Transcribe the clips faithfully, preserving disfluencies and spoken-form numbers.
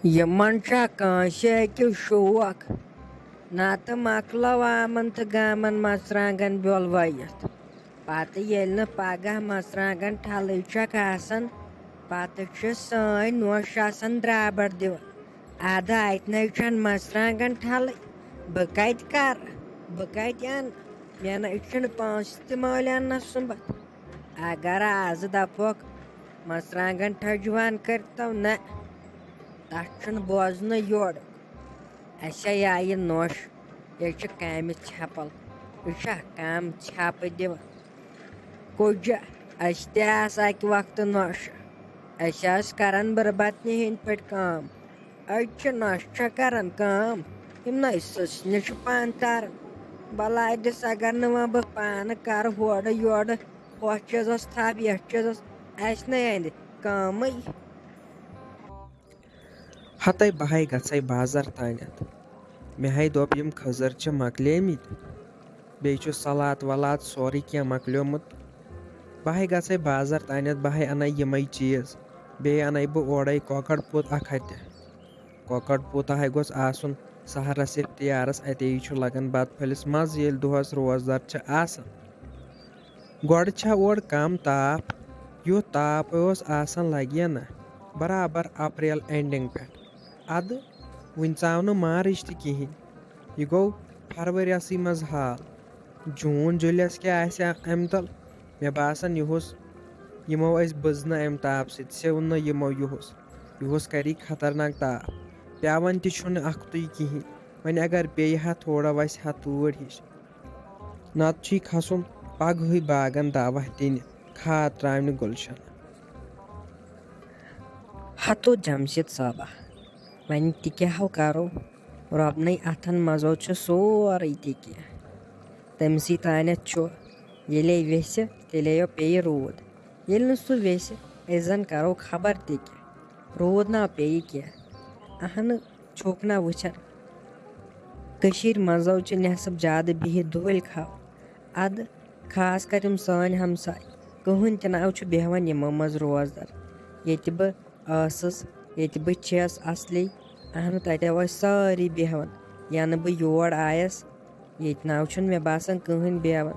یِمن چھا کٲنٛسہِ اَتہِ شوق؟ نتہٕ مۄکلٲو آمن تہٕ گامن مرژٕوانٛگن بیول وٲیِتھ۔ پتہٕ ییٚلہِ نہٕ پگاہ مرژٕوانٛگن ٹھلٕے چھکھ آسان، پتہٕ چھِ سٲنۍ نوٚش آسان درٛابر دِوان۔ ادٕ اَتہِ نَے چھَنہٕ مرژٕوانٛگن ٹھلٕے، بہٕ کتہِ کرٕ؟ بہٕ کتہِ انہٕ؟ مےٚ نَے چھِنہٕ پونٛسہٕ تہِ مٲلۍ اننس سُمبتھ۔ اگر آزٕ دپوکھ مرژٕوانٛگن ٹھجوان کٔرتو، نہ، تتھ چھُنہٕ بوزنہٕ یورُک۔ اسے آیہِ نوٚش، یہِ چھِ کامہِ ژھٮ۪پل، یہِ چھا کم ژھٮ۪پہٕ دِوان؟ کُجہ، اسہِ تہِ آسہٕ اکہِ وقتہٕ نوٚشہِ، أسۍ ٲسۍ کران بٕربتنہِ ہٕنٛدۍ پٲٹھۍ کٲم۔ أزۍ چھِ نوٚشہِ چھےٚ کران کٲم، یِم نَے سٕژنہِ چھِ پانہٕ تاران۔ بلاے دِس اگر نہٕ وۄنۍ بہٕ پانہٕ کرٕ ہورٕ یورٕ، ہۄتھ چیٖزس تھپھ، یتھ چیٖزس، اسہِ نَے اندِ کٲمٕے۔ ہتے بہٕ ہاے گژھے بازر تانٮ۪تھ۔ مےٚ ہاے دوٚپ، یِم کھٔزٕر چھِ مۄکلیمٕتۍ، بیٚیہِ چھُ سلاد ولاد سورُے کینٛہہ مۄکلیومُت۔ بہٕ ہاے گژھے بازر تانٮ۪تھ، بہٕ ہاے انے یِمے چیٖز، بیٚیہِ انے بہٕ اورے کۄکر پوٗت اکھ ہتہِ۔ کۄکر پوٗتہ ہاے گوٚژھ آسُن سحرس اختیارس، اتے چھُ لگان بتہٕ پھٔلِس مزٕ، ییٚلہِ دۄہس روزدر چھِ آسان۔ گۄڈٕ چھا اورٕ کم تاپھ، یُتھ تاپھ اوس آسان لگہِ نہ، برابر اپریل اینڈنگ پٮ۪ٹھ۔ ادٕ وُنہِ ژاو نہٕ مارچ تہِ کِہینۍ، یہِ گوٚو فرؤریسٕے منٛز حال۔ جوٗن جُلیَس کیٛاہ آسہِ اَمہِ تَل؟ مےٚ باسان، یِہُس یِمو اَسہِ بٕزنہٕ اَمہِ تاپہٕ سۭتۍ، سیوٚو نہٕ یِمو یِہُس۔ یِہُس کَری خطرناک تاپھ۔ پٮ۪وان تہِ چھُنہٕ اَکھتُے کِہیٖنۍ۔ وۄنۍ اگر پیٚیہِ ہا تھوڑا، وَسہِ ہا تۭر ہِش۔ نَتہٕ چھُے کھَسُن پَگہٕے باغَن دَوا دِنہِ، کھاد ترٛاونہِ گُلشَن۔ ہتو جمشید صٲبہ، وۄنۍ تہِ کیٛاہ ہو کرو؟ رۄبنٕے اتھن منٛزو چھُ سورُے تہِ کینٛہہ۔ تٔمسٕے تانٮ۪تھ چھُ، ییٚلے ویژھِ، تیٚلے یو پیٚیہِ روٗد۔ ییٚلہِ نہٕ سُہ ویژھِ، أسۍ زن کرو خبر تہِ کیٛاہ۔ روٗد نا پیٚیہِ کینٛہہ۔ اہنہٕ، چھُکھ نا وٕچھان، کٔشیٖرِ منٛزو چھِ نٮ۪صٕب زیادٕ بِہِتھ دُہٕلۍ کھاو۔ ادٕ خاص کر یِم سٲنۍ ہمساے، کٕہٕنۍ تہِ نہ چھُ بیٚہوان یِمو منٛز روزدر۔ ییٚتہِ بہٕ ٲسٕس، ییٚتہِ بہٕ چھَس اصلی، اہنہٕ، تتہِ ٲسۍ سٲری بیٚہوان۔ ینہٕ بہٕ یور آیس، ییٚتہِ نہ چھُنہٕ مےٚ باسان کٕہٕنۍ بیٚہوان۔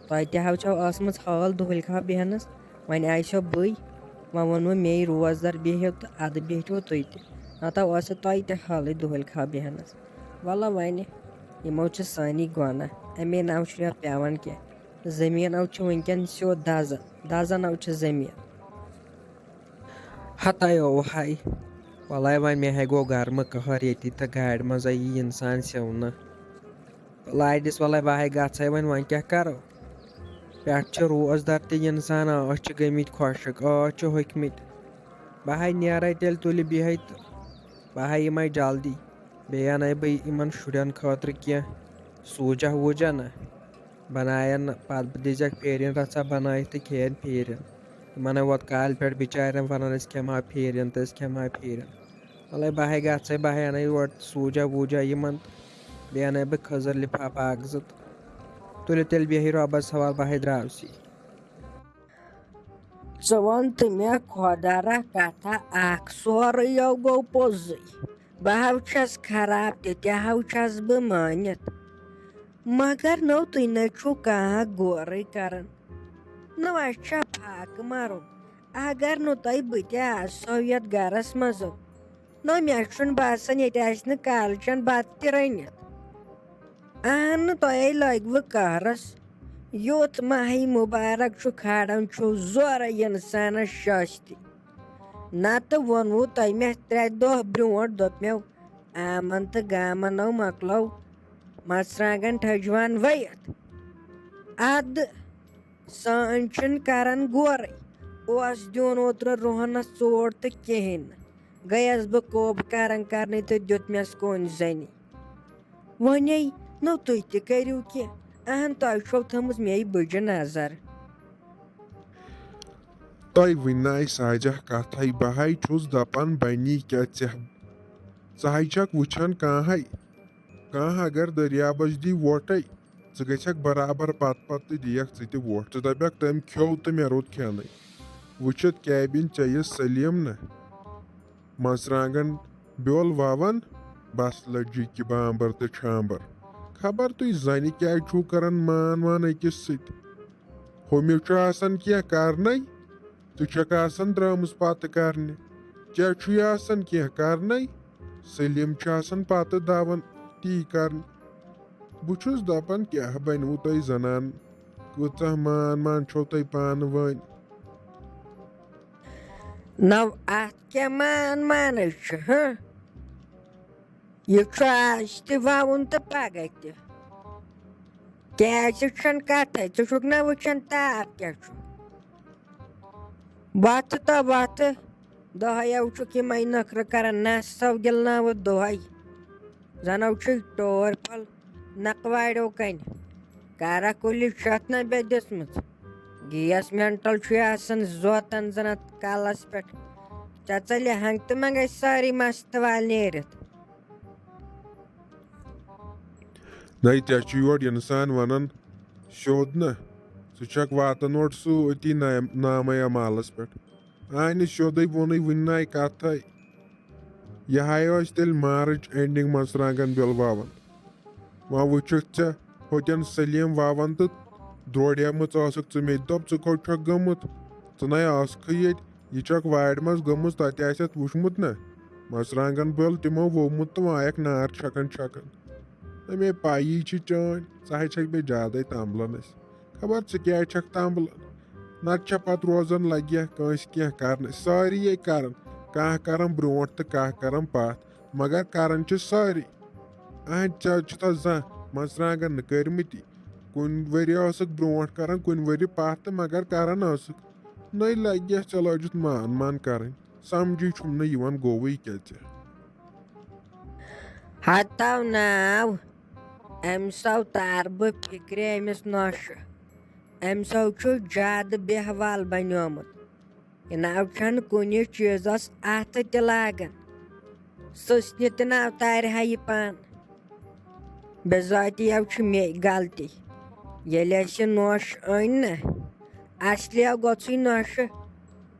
تۄہہِ تہِ ہا چھو ٲسمٕژ حٲل دُہٕلۍ کھاو بیٚہنس، وۄنۍ آیسو بٕے، وۄنۍ ووٚنوٕ مے روزدر بِہِو تہٕ ادٕ بِہِو تُہۍ تہِ، نتہٕ ٲسوٕ تۄہہِ تہِ حالٕے دُہٕلۍ کھاو بیٚہنس۔ ولہ وۄنۍ، یِمو چھِ سٲنی گۄناہ، امے ناو چھُ یتھ پٮ۪وان کینٛہہ۔ زٔمیٖن او چھُ وٕنکٮ۪ن سیوٚد دزان، دزان او چھُ زٔمیٖن۔ ہتاے او ہاے، وَلَے وۄنۍ مےٚ ہے گوٚو گرمہٕ قہر ییٚتی تہٕ گاڑِ منٛز یی اِنسان سیوٚنہٕ۔ لارِ دِس وَلَے بہٕ ہے گژھَے وۄنۍ، وۄنۍ کیٛاہ کَرو؟ پٮ۪ٹھٕ چھِ روزدار تہِ اِنسان، ٲس چھِ گٔمٕتۍ خۄشٕک، ٲس چھِ ہوٚکھمٕتۍ۔ بہٕ ہے نیرَے تیٚلہِ تُلہِ بِہَے تہٕ بہٕ ہے یِمَے جلدی۔ بیٚیہِ اَنَے بہٕ یِمَن شُرٮ۪ن خٲطرٕ کینٛہہ سوٗجا ووٗجا نہ۔ بناون نہٕ، پتہٕ دِژکھ پھیرِن رژھا بنٲیِتھ تہٕ کھیٚیَن پھیرِن۔ یِمن ہے ووت کالہِ پٮ۪ٹھ بِچارٮ۪ن ونان، أسۍ کھٮ۪مہٕ ہا پھیرِن تہٕ أسۍ کھٮ۪مہٕ ہا پھیرِن۔ وَلَے بہٕ ہے گژھَے، بہٕ ہے اَنَے یورٕ سوٗجا ووٗجا یِمن، بیٚیہِ اَنَے بہٕ کھٔزٕر لِفافہٕ اَکھ زٕ تہٕ تُلِو تیٚلہِ بِہِو رۄبَس حوالہٕ، بہٕ ہے درٛاوسٕے۔ ژٕ وَن تہٕ مےٚ خۄدا را کَتھا اَکھ، سورُے یو گوٚو پوٚزُے۔ بہٕ ہاو چھَس خراب، تہِ تہِ ہاو چھَس بہٕ مٲنِتھ۔ مگر نو تُہۍ نَے چھُو کانٛہہ غورٕے کران۔ نو اَسہِ چھا فاقہٕ مَرُن؟ اگر نہٕ تۄہہِ بہٕ تہِ آسہو یَتھ گَرَس منٛز، نو مےٚ چھُنہٕ باسان ییٚتہِ آسہِ نہٕ کالچَن بَتہٕ تہِ رٔنِتھ۔ اہن نہٕ تۄہے لٲگوٕ قہرَس۔ یُتھ ماہی مُبارک چھُ کھالان چھُو زورٕ اِنسانَس شٲستی۔ نَتہٕ ووٚنوُ تۄہہِ مےٚ ترٛےٚ دۄہ برونٛٹھ، دوٚپ مےٚ، آمَن تہٕ گامَن نو مۄکلو مَرژٕوانٛگَن ٹھٔجوان ؤیِتھ۔ اَدٕ سٲنۍ چھِنہٕ کران غورٕے۔ اوس دیُن اوترٕ رُہنَس ژوٹ تہٕ کِہیٖنۍ نہٕ۔ گٔیَس بہٕ کوٚب کران کرنہِ تہٕ دیُت مےٚ کُنۍ زَنہِ۔ وۄنۍ نو تُہۍ تہِ کٔرِو کینٛہہ۔ اہن، تۄہہِ چھو تھٲومٕژ مے بٕجہِ نظر۔ تۄہہِ ؤنۍ نہ اَسہِ ساجہ کتھے، بہٕ ہاے چھُس دپان بنی کیٛاہ ژےٚ؟ ژٕ ہاے چھکھ وٕچھان کانٛہہ ہاے، کانٛہہ اگر دٔریابس دی وۄٹے، ژٕ گژھکھ برابر پتہٕ پتہٕ تہٕ دِیکھ ژٕ تہِ وۄٹھ۔ ژٕ دپکھ تٔمۍ کھیوٚو تہٕ مےٚ روٚٹ کھٮ۪نٕے۔ وٕچھِتھ کیبِن ژےٚ یہِ سلیٖم نہ؟ مرژٕوانٛگن بیول وَوان، بس لٔجہِ کہِ بامبر تہٕ چھامبر۔ خبر تُہۍ زنہِ کیٛازِ چھُو کران مان وان أکِس سۭتۍ؟ ہُمِس چھُ آسان کینٛہہ کرنَے، ژٕ چھَکھ آسان درٛامٕژ پتہٕ کرنہِ۔ ژےٚ چھُے آسان کینٛہہ کرنَے، سلیٖم چھُ آسان پتہٕ دَوان تی کرنہِ۔ بہٕ چھُس دَپان، کیٛاہ بنِوٕ تۄہہِ زنان؟ کۭژاہ مان مان چھو تۄہہِ پانہٕ وٲنۍ؟ نو، اتھ کیٛاہ مان مانٕچ چھِ، ہہ؟ یہِ چھُ آز تہِ وَوُن تہٕ پگاہ تہِ۔ کیٛازِ چھَنہٕ کَتھَے؟ ژٕ چھُکھ نہ وٕچھان تاپھ کیٛاہ چھُ؟ وۄتھٕ تہٕ وۄتھٕ، دۄہَے یَو چھُکھ یِمَے نٔخرٕ کَران، نَس سَو گِلناوُتھ دۄہَے۔ زَنَو چھُے ٹور پھل نَقہٕ وارٮ۪و کَنہِ۔ کَرَکھ کُلِس چھَتھ نہ بیٚیہِ دِژمٕژ۔ گیس مٮ۪نٹَل چھُے آسان زوتَن زَن اَتھ کَلَس پٮ۪ٹھ۔ ژےٚ ژَلہِ ہنٛگ تہٕ منٛگَے سٲرٕے مَستہٕ وال نیٖرِتھ۔ نَے ژےٚ چھُ یورٕ اِنسان وَنان سیوٚد نہ، ژٕ چھَکھ واتان اورٕ سۭتی نام-، نامَے اعمالَس پٮ۪ٹھ۔ اَہنہِ سیوٚدُے ووٚنُے، وٕنہِ نَے کَتھَے۔ یہِ ہاے ٲسۍ تیٚلہِ مارٕچ اینڈِنٛگ منٛز ژرٛانٛگَن بیول وَوان۔ وۄنۍ وٕچھُکھ ژےٚ ہوٚتٮ۪ن سلیٖم وَوان تہٕ درٛوڑیمٕژ ٲسٕکھ ژٕ۔ مےٚ تہِ دوٚپ، ژٕ کوٚت چھَکھ گٔمٕژ؟ ژٕ نَے ٲسکھٕے ییٚتہِ۔ یہِ چھَکھ وارِ منٛز گٔمٕژ، تَتہِ آسٮ۪تھ وٕچھمُت نہ؟ مَرژٕوانٛگَن بیول تِمو ووٚمُت تہٕ وۄنۍ آیَکھ نار چھَکان چھَکان۔ نہ مےٚ پَیی چھِ چٲنۍ، ژٕ ہَے چھَکھ مےٚ زیادَے تَمبلان اَسہِ۔ خبر ژٕ کیٛازِ چھَکھ تَمبلان؟ نَتہٕ چھےٚ پَتہٕ روزان لَگہِ کٲنٛسہِ کینٛہہ کَرنَے۔ سٲری یے کَران، کانٛہہ کَران برٛونٛٹھ تہٕ کانٛہہ کَران پَتھ، مگر کَران چھِ سٲری۔ اہن، ژےٚ چھُتھا زانٛہہ مَرژٕوانٛگَن نہٕ کٔرمٕتی؟ کُنہِ ؤریہِ ٲسٕکھ برٛونٛٹھ کَران، کُنہِ ؤریہِ پَتھ تہٕ مگر کَران ٲسٕکھ۔ نٔے لَگہِ ژےٚ لٲجِتھ مان مان کَرٕنۍ۔ سَمجھی چھُم نہٕ یِوان گوٚوٕے کیٛاہ ژےٚ۔ ہتو ناو، أمۍ سو تار بہٕ فِکرِ أمِس نۄشہِ۔ أمۍ سو چھُ زیادٕ بیہوال بنیومُت۔ یہِ ناو چھَنہٕ کُنہِ چیٖزس اَتھٕ تہِ لاگان۔ سٕژنہِ تہِ ناو تارِ ہا یہِ پانہٕ۔ بِذٲتی یَو چھِ مے غلطی۔ ییٚلہِ اَسہِ یہِ نۄش أنۍ نہ، اَصلِیو گوٚژھُے نۄشہِ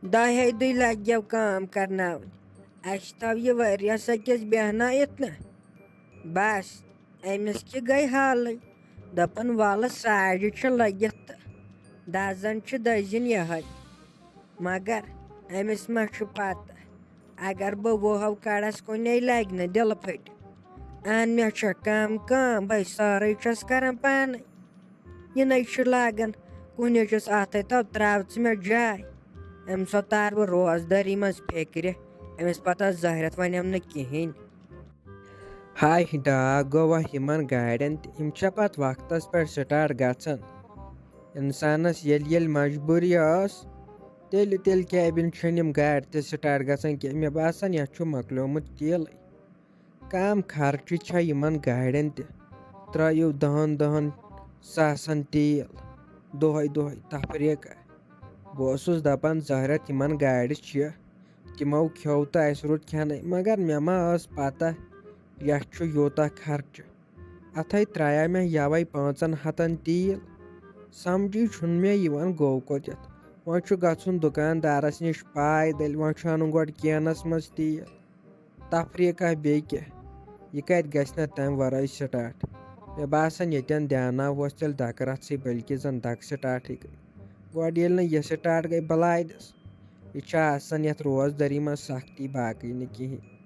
دۄہے دُے لَگیو کٲم کرناوٕنۍ۔ اَسہِ تھٲو یہِ ؤریَس أکِس بیٚہنٲیِتھ نہ۔ بس، أمِس تہِ گٔے حالٕے۔ دَپان، وَلہٕ ساڑِ چھِ لٔگِتھ تہٕ دَزان چھِ دٔزِنۍ یِہوٚے۔ مگر أمِس ما چھُ پَتہ، اگر بہٕ وُہَو کَڑَس، کُنے لَگہِ نہٕ دِلہٕ پھٔٹِتھ۔ اَہَن، مےٚ چھےٚ کَم کٲم، بَے سٲرٕے چھَس کَران پانَے۔ یہِ نَے چھُ لاگان کُنہِ چِس اَتھَے، تَو ترٛاو ژٕ مےٚ جاے۔ أمۍ سۄ تار بہٕ روزدٲری منٛز فِکرِ، أمِس پَتہ زٲہرَتھ وَنٮ۪م نہٕ کِہیٖنۍ۔ ہاے ڈاکھ گوٚوا یِمن گاڑٮ۪ن تہِ، یِم چھا پتہٕ وقتس پٮ۪ٹھ سٹارٹ گژھان؟ انسانس ییٚلہِ ییٚلہِ مجبوٗری ٲس، تیٚلہِ تیٚلہِ کیٛابِن چھِنہٕ یِم گاڑِ تہِ سٹارٹ گژھان کینٛہہ۔ مےٚ باسان، یتھ چھُ مۄکلیومُت تیٖلٕے۔ کم خرچہٕ چھا یِمن گاڑٮ۪ن تہِ؟ ترٲیِو دہن دہن ساسن تیٖل، دۄہے دۄہے تفریٖقہ۔ بہٕ اوسُس دپان، زہرت یِمن گاڑِ چھِ، تِمو کھیوٚو تہٕ اَسہِ روٚٹ کھٮ۪نَے، مگر مےٚ ما ٲس پَتہ یَتھ چھُ یوٗتاہ خرچہٕ۔ اَتھَے ترٛایاو مےٚ یَوَے پانٛژَن ہَتَن تیٖل۔ سَمجھی چھُنہٕ مےٚ یِوان گوٚو کوٚت یَتھ۔ وۄنۍ چھُ گژھُن دُکاندارَس نِش پایدٔلۍ، وۄنۍ چھُ اَنُن گۄڈٕ کینَس منٛز تیٖل۔ تفریٖقہ بیٚیہِ کیٛاہ؟ یہِ کَتہِ گژھِ نہ تَمہِ وَرٲے سٹاٹ؟ مےٚ باسان، ییٚتٮ۪ن دیٛاناوہوس تیٚلہِ دَکہٕ رَژھٕے، بٔلکہِ زَن دَکہٕ سٹاٹٕے گٔے۔ گۄڈٕ ییٚلہِ نہٕ یہِ سٹاٹ گٔے بَلاے دِس۔ یہِ چھُ آسان یَتھ روزدٲری منٛز سختی، باقٕے نہٕ کِہیٖنۍ۔